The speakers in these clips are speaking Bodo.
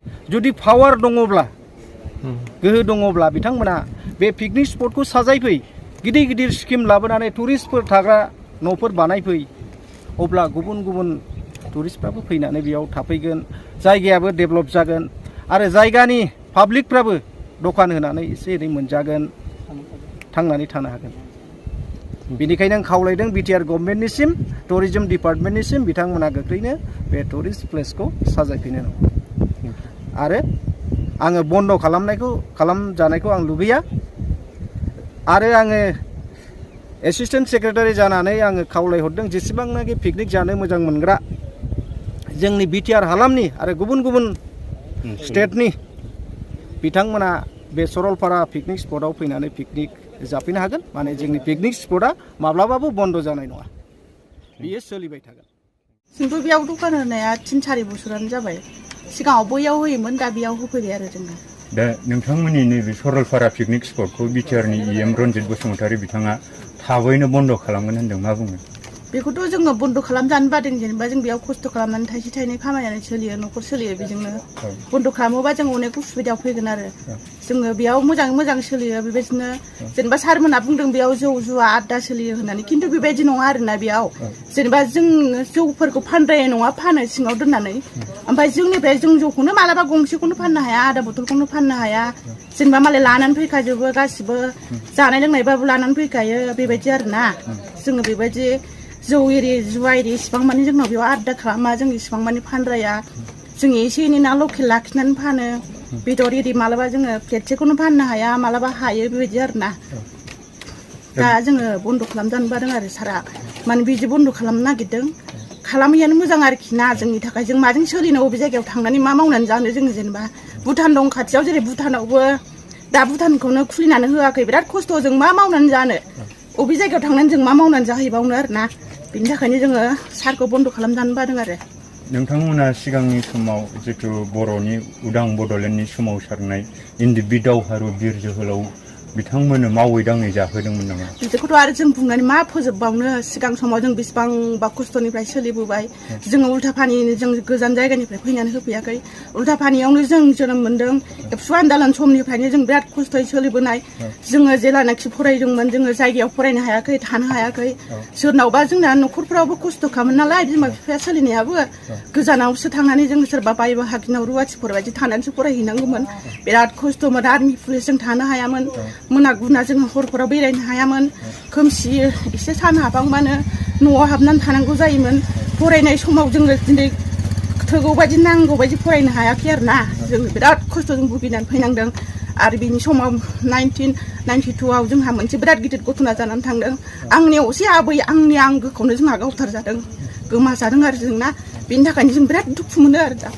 जुदि पावार दङब्ला गोहो दङब्ला बिथांमोना बे पिकनिक स्पटखौ साजायफै गिदिर गिदिर स्किम लाबोनानै टुरिस्टफोर थाग्रा न'फोर बानायफै अब्ला गुबुन गुबुन टुरिस्टफ्राबो फैनानै बेयाव थाफैगोन जायगायाबो डेभेलप जागोन आरो जायगानि पाब्लिकफ्राबो दखान होनानै एसे एनै मोनजागोन थांनानै थानो हागोन बेनिखायनो आं खावलायदों बिटिआर गभर्नमेन्टनिसिम टुरिजम डिपार्टमेन्टनिसिम बिथांमोना गोख्रैनो बे टुरिस्ट प्लेसखौ साजायफैनो नांगौ आरो आङो बन्द खालामजानायखौ आं लुबैया आरो आङो एसिस्टेन्ट सेक्रेटारि जानानै आङो खावलायहरदों जेसेबांनाखि पिकनिक जानो मोजां मोनग्रा जोंनि बिटिआर हालामनि आरो गुबुन गुबुन स्टेटनि बिथांमोना बे सरलपारा पिकनिक स्पटआव फैनानै पिकनिक जाफैनो हागोन माने जोंनि पिकनिक स्पटआ माब्लाबाबो बन्द जानाय नङा बियो सोलिबाय थागोन जोंथ' बेयाव दखान होनाया 3-4 बोसोरानो जाबाय सिगाङाव बैयाव होयोमोन दा बेयाव होफैबाय आरो जोङो दा नोंथांमोननि नैबे सरलपारा पिकनिक स्पटखौ बिटिआरनि इएम रन्जित बसुमतारी बिथाङा थाबैनो बन्द खालामगोन होनदों मा बुङो बेखौथ' जोङो बन्द खालामजानो बादों जेनेबा जों बेयाव खस्थ' खालामनानै थाइसे थाइनै खामायनानै सोलियो न'खर सोलियो बेजोंनो बन्द खालामोबा जों अनेक उसुबिदायाव फैगोन आरो जोङो बेयाव मोजाङै मोजां सोलियो बेबायदिनो जेनेबा सारमोनहा बुंदों बेयाव जौ जुवा आड्डा सोलियो होननानै खिन्थु बेबायदि नङा आरोना बेयाव जेनेबा जों जौफोरखौ फानद्रायनाय नङा फानो सिङाव दोननानै ओमफ्राय जोंनिफ्राय जों जौखौनो मालाबा गंसेखौनो फाननो हाया आधा बथलखौनो फाननो हाया जेनेबा मालाय लानानै फैखाजोबो गासिबो जानाय लोंनायबाबो लानानै फैखायो बेबायदि आरोना जोङो बेबायदि जौ एरि जुवा एरि इसिबां मानि जोंनाव बेयाव आड्डा खालामा जों इसिबां मानि फानद्राया जों एसे एनै ना लकेल लाखिनानै फानो बेदर एरि मालाबा जोङो प्लेटसेखौनो फाननो हाया मालाबा हायो बेबायदि आरोना दा जोङो बन्द खालामजानो बादों आरो सारा माने बिदि बन्द खालामनो नागिरदों खालामैयानो मोजां आरोखि ना जोंनि थाखाय जों माजों सोलिनो अबे जायगायाव थांनानै मा मावनानै जानो जोङो जेनेबा भुटान दं खाथियाव जेरै भुटानावबो दा भुटानखौनो खुलिनानै होआखै बिराद खस्थ' जों मा मावनानै जानो अबे जायगायाव थांनानै जों मा मावनानै जाहैबावनो आरोना बिनि थाखायनो जोङो सारखौ बन्द खालामजानो बादों आरो नोंथांमोना सिगांनि समाव जितु बर'नि उदां बड'लेण्डनि सोमावसारनाय इन्दि बि दावहारु बिर जोहोलाव बिथांमोननो मावै दाङै जाहोदोंमोन नामा बिदिखौथ' आरो जों बुंनानै मा फोजोबबावनो सिगां समाव जों बेसेबांबा खस्थ'निफ्राय सोलिबोबाय जोङो उल्थापानि जों गोजान जायगानिफ्राय फैनानै होफैयाखै उल्थापानियावनो जों जोनोम मोन्दों एबसु आन्दालन समनिफ्रायनो जों बिराद खस्थ'यै सोलिबोनाय जोङो जेलानाखि फरायदोंमोन जोङो जायगायाव फरायनो हायाखै थानो हायाखै सोरनावबा जोंना न'खरफ्रावबो खस्थ' खामोन नालाय बिमा बिफाया सोलिनायाबो गोजानावसो थांनानै जों सोरबा बाय बाहागिनाव रुवाथिफोर बायदि थानानैसो फरायहैनांगौमोन बिराद खस्थ'मोन आर्मि पुलिसजों थानो हायामोन मोना गुना जोङो हरफोराव बेरायनो हायामोन खोमसि एसे सान हाबहांबानो न'आव हाबनानै थानांगौ जायोमोन फरायनाय समाव जोङो दिनै थोगौ बायदि नांगौ बायदि फरायनो हायाखै आरोना जों बिराद खस्थ'जों भुगिनानै फैनांदों आरो बिनि समाव 1992आव जोंहा मोनसे बिराद गिदिर घटना जानानै थांदों आंनि असे आबै आंनि आंगोखौनो जोंहा गावथारजादों गोमाजादों आरो जोंना बेनि थाखायनो जों बिराद दुखु मोनो आरो दा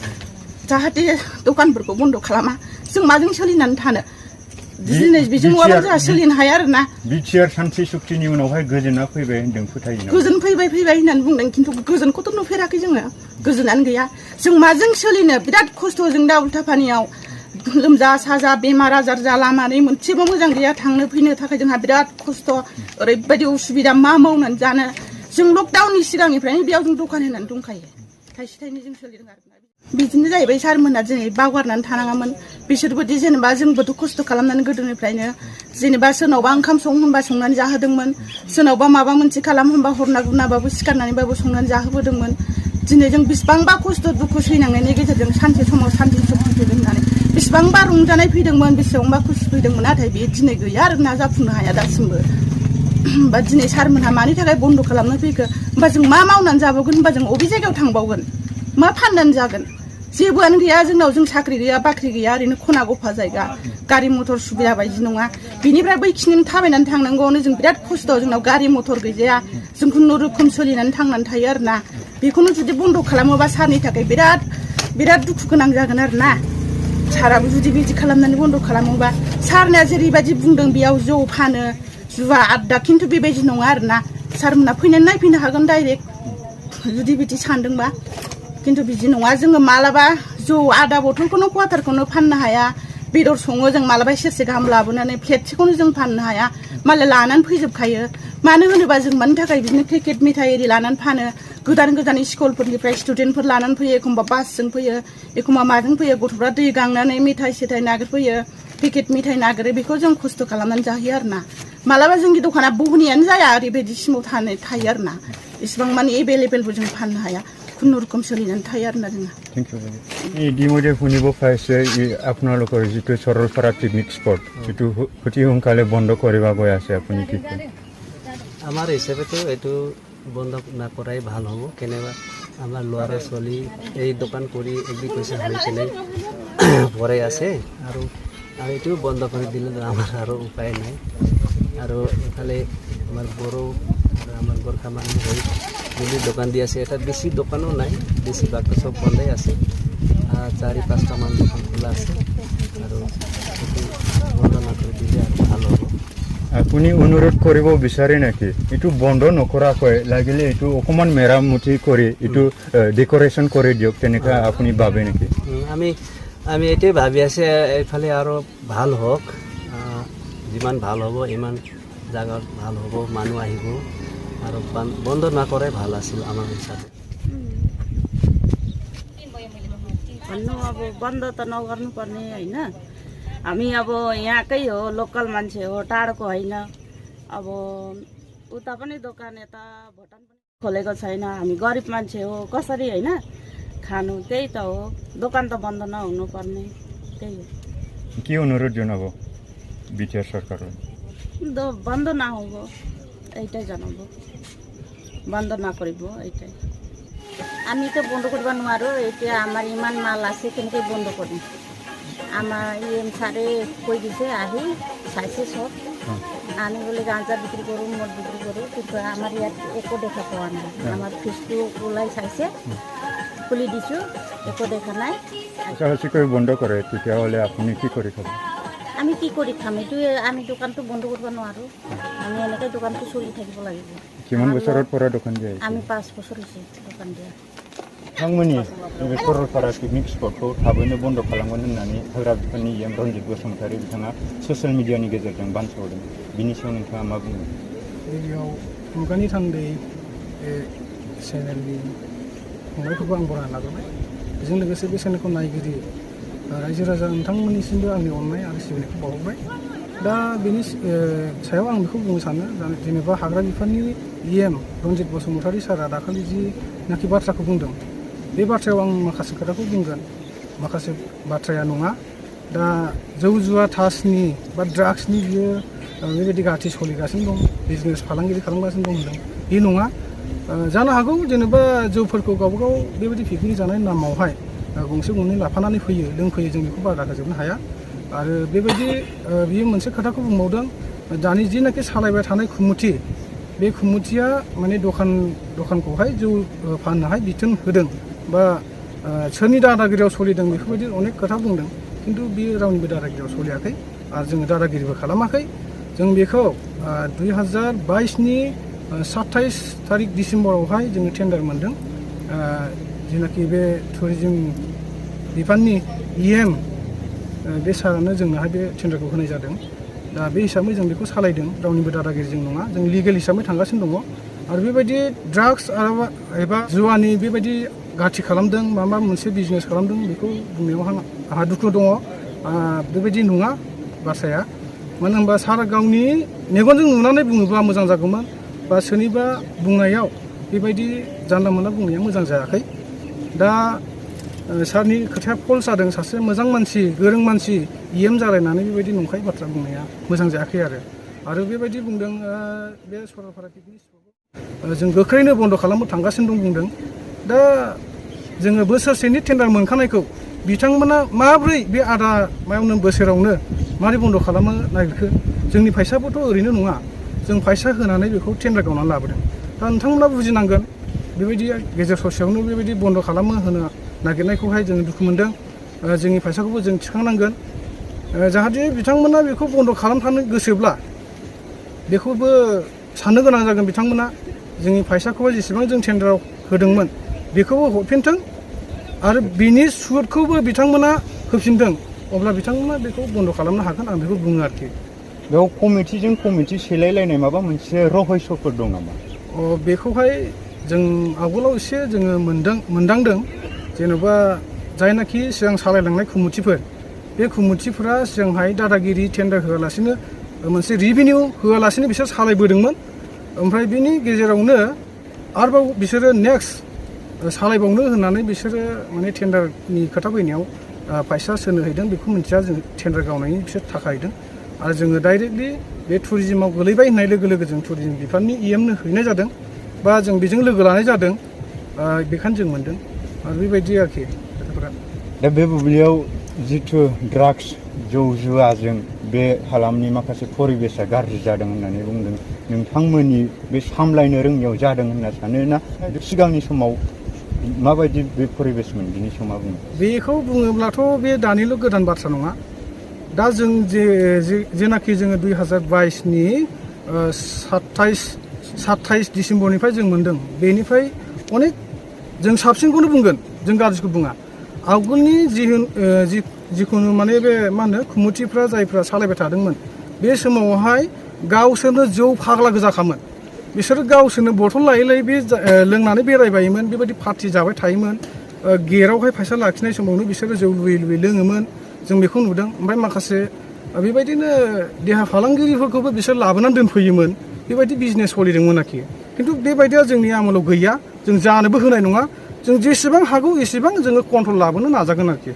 जाहाथे दखानफोरखौ बन्द खालामा जों माजों सोलिनानै थानो दिनै बेजों नङाबा जोंहा सोलिनो हाया आरोना बिटिआर सान्थि सुक्तिनि उनावहाय गोजोना फैबाय होनदों फोथायो गोजोन फैबाय होननानै बुंदों खिन्थु गोजोनखौथ' नुफेराखै जोङो गोजोनानो गैया जों माजों सोलिनो बिराद खस्थ' जों दा उल्थापानियाव लोमजा साजा बेमार आजार जालामानै मोनसेबो मोजां गैया थांनो फैनो थाखाय जोंहा बिराद खस्थ' ओरैबायदि उसुबिदा मा मावनानै जानो जों लकडाउननि सिगांनिफ्रायनो बेयाव जों दखान होनानै दंखायो थाइसे थाइनै जों सोलिदों आरोना बिदिनो जाहैबाय सारमोना दिनै बावगारनानै थानाङामोन बिसोरबोदि जेनेबा जोंबोथ' खस्थ' खालामनानै गोदोनिफ्रायनो जेनेबा सोरनावबा ओंखाम सं होनबा संनानै जाहोदोंमोन सोरनावबा माबा मोनसे खालाम होनबा हरना गुरनाबाबो सिखारनानैबाबो संनानै जाहोबोदोंमोन दिनै जों बेसेबांबा खस्थ' दुखु सैनांनायनि गेजेरजों सानसे समाव सानसे सफैदों होननानै बेसेबांबा रंजानाय फैदोंमोन बेसेबांबा खुसि फैदोंमोन नाथाय बे दिनै गैया आरोना जाफुंनो हाया दासिमबो होमबा दिनै सारमोनहा मानि थाखाय बन्द खालामनो फैखो होमबा जों मा मावनानै जाबावगोन होमबा जों अबे जायगायाव थांबावगोन मा फाननानै जागोन जेबोआनो गैया जोंनाव जों साख्रि गैया बाख्रि गैया ओरैनो खना गफा जायगा गारि मथर सुबिदा बायदि नङा बिनिफ्राय बैखिनि थाबायनानै थांनांगौआवनो जों बिराद खस्थ' जोंनाव गारि मथर गैजाया जों खुनुरुखुम सोलिनानै थांनानै थायो आरोना बेखौनो जुदि बन्द खालामोबा सारनि थाखाय बिराद दुखु गोनां जागोन आरोना साराबो जुदि बिदि खालामनानै बन्द खालामोबा सारना जेरैबायदि बुंदों बेयाव जौ फानो जुवा आड्डा खिन्थु बेबायदि नङा आरोना सारमोनहा फैनानै नायफैनो हागोन डाइरेक्ट जुदि बिदि सानदोंबा खिन्थु बिदि नङा जोङो मालाबा जौ आधा बथलखौनो क्वार्टारखौनो फाननो हाया बेदर सङो जों मालाबा सेरसे गाहाम लाबोनानै प्लेटसेखौनो जों फाननो हाया मालाय लानानै फैजोबखायो मानो होनोबा जों मानि थाखाय बिदिनो पेकेट मेथाइ एरि लानानै फानो गोदान गोदान स्कुलफोरनिफ्राय स्टुडेन्टफोर लानानै फैयो एखमबा बासजों फैयो एखमबा माजों फैयो गथ'फ्रा दै गांनानै मेथाइ सेथाइ नागिरफैयो पेकेट मेथाइ नागिरो बेखौ जों खस्थ' खालामनानै जाहोयो आरो ना मालाबा जोंनि दखाना बहनियानो जाया ओरैबायदिसिमाव थायो आरो ना इसेबां माने एभेलेबेलबो जों फाननो हाया खुनुरुखुम सोलिनानै थायो आरो ना जोङो থ্যাংক ইউ ইতিমধ্যে শুনিব পাইছে আপোনালোকৰ যিটো সৰলপাৰা পিকনিক স্পট যিটো অতি সোনকালে বন্ধ কৰিব গৈ আছে আপুনি কি কয় আমাৰ হিচাপেতো এইটো বন্ধ নকৰাই ভাল হ'ব কেনেবা আমাৰ ল'ৰা ছোৱালী এই দোকান কৰি এগ্ৰিকালচাৰ হৈ কিনে ভৰাই আছে আৰু এইটো বন্ধ কৰি দিলে আমাৰ আৰু উপায় নাই আৰু এইফালে আমাৰ বড়ো আৰু আমাৰ গোৰ্খা মানুহ হৈ মিলি দোকান দি আছে এটা বেছি দোকানো নাই বেছিভাগটো চব বন্ধই আছে 4-5টামান দোকান খোলা আছে আৰু এইটো বন্ধ নকৰি দিলে আৰু ভাল হ'ব আপুনি অনুৰোধ কৰিব বিচাৰে নেকি এইটো বন্ধ নকৰাকৈ লাগিলে এইটো অকণমান মেৰামতি কৰি এইটো ডেকৰেশ্যন কৰি দিয়ক তেনেকুৱা আপুনি ভাবে নেকি আমি এটাই ভাবি আছে এইফালে আৰু ভাল হওক যিমান ভাল হ'ব ইমান জাগাত ভাল হ'ব মানুহ আহিব আৰু বন্ধ নকৰাই ভাল আছিল আমাৰ হিচাপে भन्नु अब बन्द त नगर्नुपर्ने होइन हामी अब यहाँकै हो लोकल मान्छे हो टाढोको होइन अब उता पनि दोकान यता भुटान पनि खोलेको छैन हामी गरिब मान्छे हो कसरी होइन खानु त्यही त हो दोकान त बन्द नहुनुपर्ने त्यही हो কি অনুৰোধ জনাব বিটিআর সরকারলৈ বন্ধ না হব এইটাই জানাবো বন্ধ না করিব এইটাই আমি তো বন্ধ করব নোৱাৰো এতিয়া আমাৰ ইমান মাল আছে কেনেকৈ বন্ধ কৰিম আমাৰ ইএম ছাৰে কৈ দিছে আহি চাইছে চব আমি বোলে গাঁজা বিক্ৰী কৰোঁ মদ বিক্ৰী কৰোঁ কিন্তু আমাৰ ইয়াত একো দেখা পোৱা নাই আমাৰ ফিজটো ওলাই চাইছে খুলি দিছোঁ একো দেখা নাই কৰি বন্ধ কৰে তেতিয়াহ'লে আপুনি কি কৰি খাব আমি কি কৰি খাম এইটো আমি দোকানটো বন্ধ কৰিব নোৱাৰোঁ আমি এনেকৈ দোকানটো চলি থাকিব লাগিব কিমান বছৰৰ পৰা দোকান দিয়ে আমি 5 বছৰ হৈছে দোকান দিয়া नोंथांमोननि बे सरलपारा पिकनिक स्पटखौ थाबैनो बन्द खालामगोन होननानै हाग्रा बिफाननि इएम रन्जित बसुमतारी बिथाङा ससियेल मिडियानि गेजेरजों बानसावदों बिनि सायाव नोंथाङा मा बुङो गिबियाव मुगानि थान्दै बे चेनेलनि फंबायफोरखौ आं बरायना लाग्रोबाय बेजों लोगोसे बे चेनेलखौ नायगिरि रायजो राजा नोंथांमोननिसिमबो आंनि अननाय आरो सिबिनायखौ बावहरबाय दा बेनि सायाव आं बेखौ बुंनो सानो जेनेबा हाग्रा बिफाननि इएम रन्जित बसुमतारी सारा दाखालि जिनाखि बाथ्राखौ बुंदों बे बाथ्रायाव आं माखासे खोथाखौ बुंगोन माखासे बाथ्राया नङा दा जौ जुवा थासनि बा ड्राग्सनि बियो बेबायदि गाथि सोलिगासिनो दं बिजनेस फालांगिरि खालामगासिनो दं होनदों बे नङा जानो हागौ जेनेबा जौफोरखौ गावबागाव बेबायदि पिकनिक जानायनि नामावहाय गंसे गंनै लाफानानै फैयो लोंफैयो जों बेखौ बादा होजोबनो हाया आरो बेबायदि बियो मोनसे खोथाखौ बुंबावदों दानि जिनाखि सालायबाय थानाय खुमुथि बे खुमुथिया माने दखानखौहाय जौ फाननोहाय बिथोन होदों बा सोरनि दादागिरियाव सोलिदों बेफोरबायदि अनेक खोथा बुंदों खिन्थु बियो रावनिबो दादागिरियाव सोलियाखै आरो जोङो दादागिरिबो खालामाखै जों बेखौ 2022नि 27 तारिख डिसेम्बरावहाय जोङो टेन्डार मोन्दों जिनाखि बे टुरिजम बिफाननि इएम बे सारानो जोंनोहाय बे टेन्डारखौ होनाय जादों दा बे हिसाबै जों बेखौ सालायदों रावनिबो दादागिरिजों नङा जों लिगेल हिसाबै थांगासिनो दङ आरो बेबायदि ड्राग्स एबा जुवानि बेबायदि गाथि खालामदों माबा मोनसे बिजनेस खालामदों बेखौ बुंनायाव आंहा दुखु दङ बेबायदि नङा बाथ्राया मानो होनबा सारा गावनि मेगनजों नुनानै बुङोब्ला मोजां जागौमोन बा सोरनिबा बुंनायाव बेबायदि जानला मोनला बुंनाया मोजां जायाखै दा सारनि खोथाया फल्स जादों सासे मोजां मानसि गोरों मानसि इएम जालायनानै बेबायदि नंखाय बाथ्रा बुंनाया मोजां जायाखै आरो बेबायदि बुंदों बे सरलपारा पिकनिक स्पटखौ जों गोख्रैनो बन्द खालामनो थांगासिनो दं बुंदों दा जोङो बोसोरसेनि टेन्डार मोनखानायखौ बिथांमोना माब्रै बे आधा मायावनो बोसोरावनो मारै बन्द खालामनो नागिरखो जोंनि फैसाबोथ' ओरैनो नङा जों फैसा होनानै बेखौ टेन्डार गावनानै लाबोदों दा नोंथांमोना बुजिनांगोन बेबायदि गेजेर ससेयावनो बेबायदि बन्द खालामनो होनो नागिरनायखौहाय जों दुखु मोनदों जोंनि फैसाखौबो जों थिखांनांगोन जाहाथे बिथांमोना बेखौ बन्द खालामथारनो गोसोब्ला बेखौबो साननो गोनां जागोन बिथांमोना जोंनि फैसाखौहाय जेसेबां जों टेन्डाराव होदोंमोन बेखौबो हरफिनथों आरो बिनि सुदखौबो बिथांमोना होफिनदों अब्ला बिथांमोना बेखौ बन्द खालामनो हागोन आं बेखौ बुङो आरोखि बेयाव कमिटिजों कमिटि सेलायलायनाय माबा मोनसे रहस्यफोर दं नामा बेखौहाय जों आवगोलाव एसे जोङो मोनदांदों जेन'बा जायनाखि सिगां सालायलांनाय कमिटिफोर बे कमिटिफोरा सिगांहाय दादागिरि टेन्डार होआलासिनो मोनसे रिभिनिउ होआलासिनो बिसोर सालायबोदोंमोन ओमफ्राय बिनि गेजेरावनो आरोबाव बिसोरो नेक्स्ट सालायबावनो होननानै बिसोरो माने टेन्डारनि खोथा फैनायाव फैसा सोनो हैदों बेखौ मिथिया जों टेन्डार गावनायनि बिसोर थाखा हैदों आरो जोङो डाइरेक्टलि बे टुरिजिमाव गोलैबाय होननाय लोगो लोगो जों टुरिजिम बिफाननि EMनो हैनाय जादों बा जों बेजों लोगो लानाय जादों बेखायनो जों मोनदों आरो बेबायदि आरोखि खोथाफोरा दा बे बुब्लियाव जिथु ड्राग्स जौ जुवाजों बे हालामनि माखासे परिबेसा गाज्रि जादों होननानै बुंदों नोंथांमोननि बे सामलायनो रोङियाव जादों होनना सानो ना सिगांनि समाव माबायदि बे परिबेसमोन बिनि समाव मा बुङो बेखौ बुङोब्लाथ' बे दानिल' गोदान बाथ्रा नङा दा जों जेनाखि जोङो 2022नि 27 डिसेम्बरनिफ्राय जों मोनदों बेनिफ्राय अनेक जों साबसिनखौनो बुंगोन जों गाज्रिखौ बुङा आवगोलनि जिखुनु माने बे मा होनो कमिटिफ्रा जायफ्रा सालायबाय थादोंमोन बे समावहाय गावसोरनो जौ फाग्ला गोजाखामोन बिसोरो गावसोरनो बथल लायै लायै बे लोंनानै बेरायबायोमोन बेबायदि पार्टि जाबाय थायोमोन गेटआवहाय फैसा लाखिनाय समावनो बिसोरो जौ लुयै लुयै लोङोमोन जों बेखौ नुदों ओमफ्राय माखासे बेबायदिनो देहा फालांगिरिफोरखौबो बिसोर लाबोनानै दोनफैयोमोन बेबायदि बिजनेस सोलिदोंमोन आरोखि खिन्थु बेबायदिया जोंनि आमोलाव गैया जों जानोबो होनाय नङा जों जेसेबां हागौ एसेबां जोङो कन्ट्रल लाबोनो नाजागोन आरोखि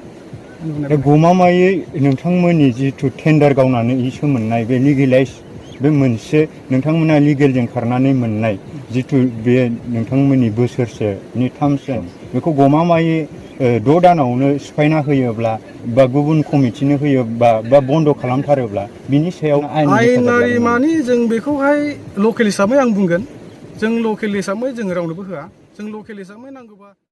गमामायै नोंथांमोननि जिथु टेन्डार गावनानै इसे मोननाय बे लिगेलाइज बे मोनसे नोंथांमोना लिगेलजों खारनानै मोननाय जिथु बे नोंथांमोननि बोसोरसेनि टार्मसजों बेखौ गमामायै 6 दानावनो सिफायना होयोब्ला बा गुबुन कमिटिनो होयोबा बा बन्द' खालामथारोब्ला बिनि सायाव आयेनारि मानि जों बेखौहाय लकेल हिसाबै आं बुंगोन जों लकेल हिसाबै जों रावनोबो होआ जों लकेल हिसाबै नांगौबा